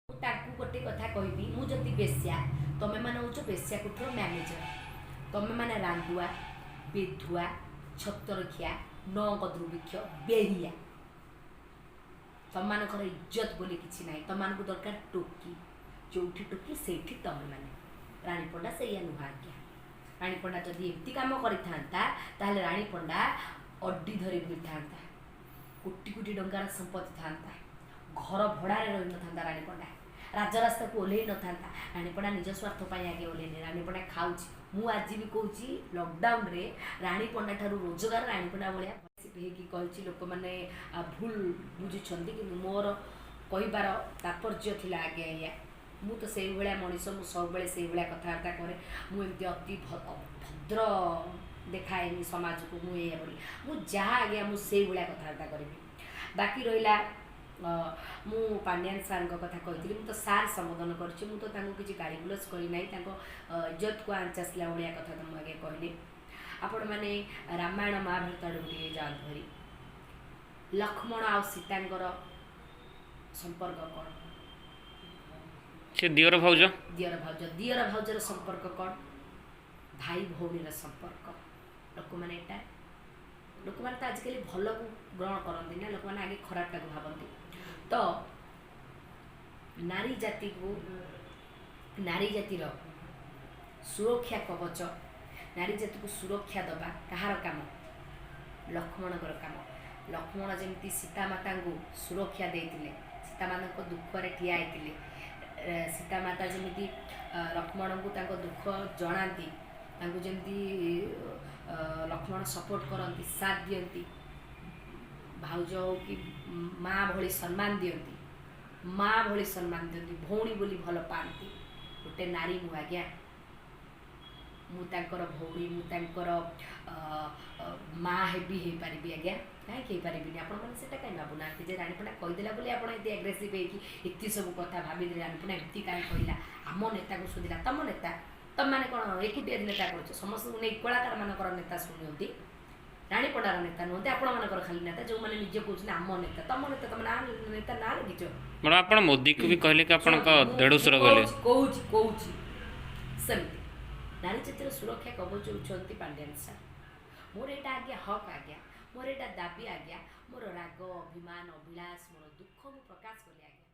ମୁଁ ତାଙ୍କୁ ଗୋଟେ କଥା କହିବି, ମୁଁ ଯଦି ବେଶ୍ୟା, ତମେମାନେ ହେଉଛ ବେଶ୍ୟା କୁଠର ମ୍ୟାନେଜର। ତମେମାନେ ରାଣ୍ଡୁଆ, ବେଧୁଆ, ଛତରଖିଆ, ନଅଙ୍କ ଦୁର୍ଭିକ୍ଷ, ବେହିଆ। ତମମାନଙ୍କର ଇଜ୍ଜତ ବୋଲି କିଛି ନାହିଁ। ତମମାନଙ୍କୁ ଦରକାର ଟୋକି, ଯୋଉଠି ଟୋକି ସେଇଠି ତମେମାନେ। ରାଣୀ ପଣ୍ଡା ସେଇଆ ନୁହଁ ଆଜ୍ଞା। ରାଣୀ ପଣ୍ଡା ଯଦି ଏମିତି କାମ କରିଥାନ୍ତା, ତାହେଲେ ରାଣୀ ପଣ୍ଡା ଅଡି ଧରି ବୁଲିଥାନ୍ତା, କୋଟି କୋଟି ଟଙ୍କାର ସମ୍ପତ୍ତି ଥାନ୍ତା, ଘର ଭଡ଼ାରେ ରହିନଥାନ୍ତା, ରାଣୀ ପଣ୍ଡା ରାଜରାସ୍ତାକୁ ଓହ୍ଲେଇ ନଥାନ୍ତା। ରାଣୀ ପଣ୍ଡା ନିଜ ସ୍ୱାର୍ଥ ପାଇଁ ଆଗେ ଓହ୍ଲେଇନି। ରାଣୀ ପଣ୍ଡା ଖାଉଛି। ମୁଁ ଆଜି ବି କହୁଛି, ଲକଡାଉନରେ ରାଣୀ ପଣ୍ଡା ଠାରୁ ରୋଜଗାର ରାଣୀ ପଣ୍ଡା ଭଳିଆ ହେଇକି କହିଛି। ଲୋକମାନେ ଭୁଲ ବୁଝୁଛନ୍ତି, କିନ୍ତୁ ମୋର କହିବାର ତାତ୍ପର୍ଯ୍ୟ ଥିଲା ଆଜ୍ଞା ଏଇଆ। ମୁଁ ତ ସେଇଭଳିଆ ମଣିଷ, ମୁଁ ସବୁବେଳେ ସେଇଭଳିଆ କଥାବାର୍ତ୍ତା କରେ। ମୁଁ ଏମିତି ଅତି ଭଦ୍ର ଦେଖାଏନି ସମାଜକୁ, ମୁଁ ଏଇଆ ବୋଲି। ମୁଁ ଯାହା ଆଜ୍ଞା, ମୁଁ ସେଇଭଳିଆ କଥାବାର୍ତ୍ତା କରିବି। ବାକି ରହିଲା, ମୁଁ ପାଣ୍ଡିଆନ ସାର୍ଙ୍କ କଥା କହିଥିଲି। ମୁଁ ତ ସାର୍ ସମ୍ବୋଧନ କରିଛି, ମୁଁ ତ ତାଙ୍କୁ କିଛି ଗାଳିଗୁଲଜ କରିନାହିଁ। ତାଙ୍କ ଇଜ୍ଜତକୁ ଆଞ୍ଚ ଆସିଲା ଭଳିଆ କଥା ତ ମୁଁ ଆଜ୍ଞା କହିଲି। ଆପଣମାନେ ରାମାୟଣ ମହାଭାରତ ଆଡ଼କୁ ଟିକେ ଯାଆନ୍ତୁ ଭାରି। ଲକ୍ଷ୍ମଣ ଆଉ ସୀତାଙ୍କର ସମ୍ପର୍କ କ'ଣ? ସେ ଦିଅର ଭାଉଜ। ଦିଅର ଭାଉଜ। ଦିଅର ଭାଉଜର ସମ୍ପର୍କ କ'ଣ? ଭାଇ ଭଉଣୀର ସମ୍ପର୍କ। ଲୋକମାନେ ଏଇଟା, ଲୋକମାନେ ତ ଆଜିକାଲି ଭଲକୁ ଗ୍ରହଣ କରନ୍ତି ନା, ଲୋକମାନେ ଆଗେ ଖରାପଟାକୁ ଭାବନ୍ତି। ତ ନାରୀ ଜାତିକୁ, ନାରୀ ଜାତିର ସୁରକ୍ଷା କବଚ, ନାରୀ ଜାତିକୁ ସୁରକ୍ଷା ଦେବା କାହାର କାମ? ଲକ୍ଷ୍ମଣଙ୍କର କାମ। ଲକ୍ଷ୍ମଣ ଯେମିତି ସୀତା ମାତାଙ୍କୁ ସୁରକ୍ଷା ଦେଇଥିଲେ, ସୀତାମାନଙ୍କ ଦୁଃଖରେ ଠିଆ ହେଇଥିଲେ, ସୀତା ମାତା ଯେମିତି ଲକ୍ଷ୍ମଣଙ୍କୁ ତାଙ୍କ ଦୁଃଖ ଜଣାନ୍ତି, ତାଙ୍କୁ ଯେମିତି ଲକ୍ଷ୍ମଣ ସପୋର୍ଟ କରନ୍ତି, ସାଥ୍ ଦିଅନ୍ତି, ଭାଉଜ ହଉ କି ମା ଭଳି ସମ୍ମାନ ଦିଅନ୍ତି, ମା ଭଳି ସମ୍ମାନ ଦିଅନ୍ତି, ଭଉଣୀ ବୋଲି ଭଲ ପାଆନ୍ତି। ଗୋଟେ ନାରୀ ମୁଁ ଆଜ୍ଞା, ମୁଁ ତାଙ୍କର ଭଉଣୀ, ମୁଁ ତାଙ୍କର ମା ହେବି, ହେଇପାରିବି ଆଜ୍ଞା, କାହିଁକି ହେଇପାରିବିନି? ଆପଣମାନେ ସେଇଟା କାହିଁ ଭାବୁନାହାନ୍ତି ଯେ ରାଣୀପଣ୍ଡା କହିଦେଲା ବୋଲି ଆପଣ ଏତେ ଆଗ୍ରେସିଭ୍ ହେଇକି ଏତେ ସବୁ କଥା ଭାବିଦେଲେ? ରାଣୀପଣ୍ଡା ଏମିତି କାହିଁ କହିଲା, ଆମ ନେତାକୁ ଶୋଧିଲା? ତମ ନେତା, ତମମାନେ କ'ଣ ଏକୁଟିଆ ନେତା କରୁଛ? ସମସ୍ତଙ୍କୁ ନେଇ କଳାକାରମାନଙ୍କର ନେତା ଶୁଣନ୍ତି। ରାଣୀପଣ୍ଡାର ନେତା ନୁହନ୍ତି, ଆପଣମାନଙ୍କର ଖାଲି ନେତା, ଯେଉଁମାନେ ନିଜେ କହୁଛନ୍ତି ଆମ ନେତା। ତମ ନେତା, ତମ ନାଁ ନେତା ନାଁ ଲେଖିଛ। ମ୍ୟାଡ଼ାମ୍, ଆପଣ ମୋଦିକୁ ବି କହିଲେ କି ଆପଣଙ୍କ ଶୁଣନ୍ତୁ, ମୁଁ ଦେଢ଼ଶୁର ବୋଲି। କହୁଛି, କହୁଛି, କହୁଛି। ସେମିତି ନାରୀ ଜାତିର ସୁରକ୍ଷା କବଚ ହେଉଛନ୍ତି ପାଣ୍ଡିଆନ ସାର୍। ମୋର ଏଇଟା ଆଜ୍ଞା ହକ୍ ଆଜ୍ଞା, ମୋର ଏଇଟା ଦାବି ଆଜ୍ଞା। ମୋର ରାଗ, ଅଭିମାନ, ଅଭିଳାଷ, ମୋର ଦୁଃଖ ମୁଁ ପ୍ରକାଶ କଲି ଆଜ୍ଞା।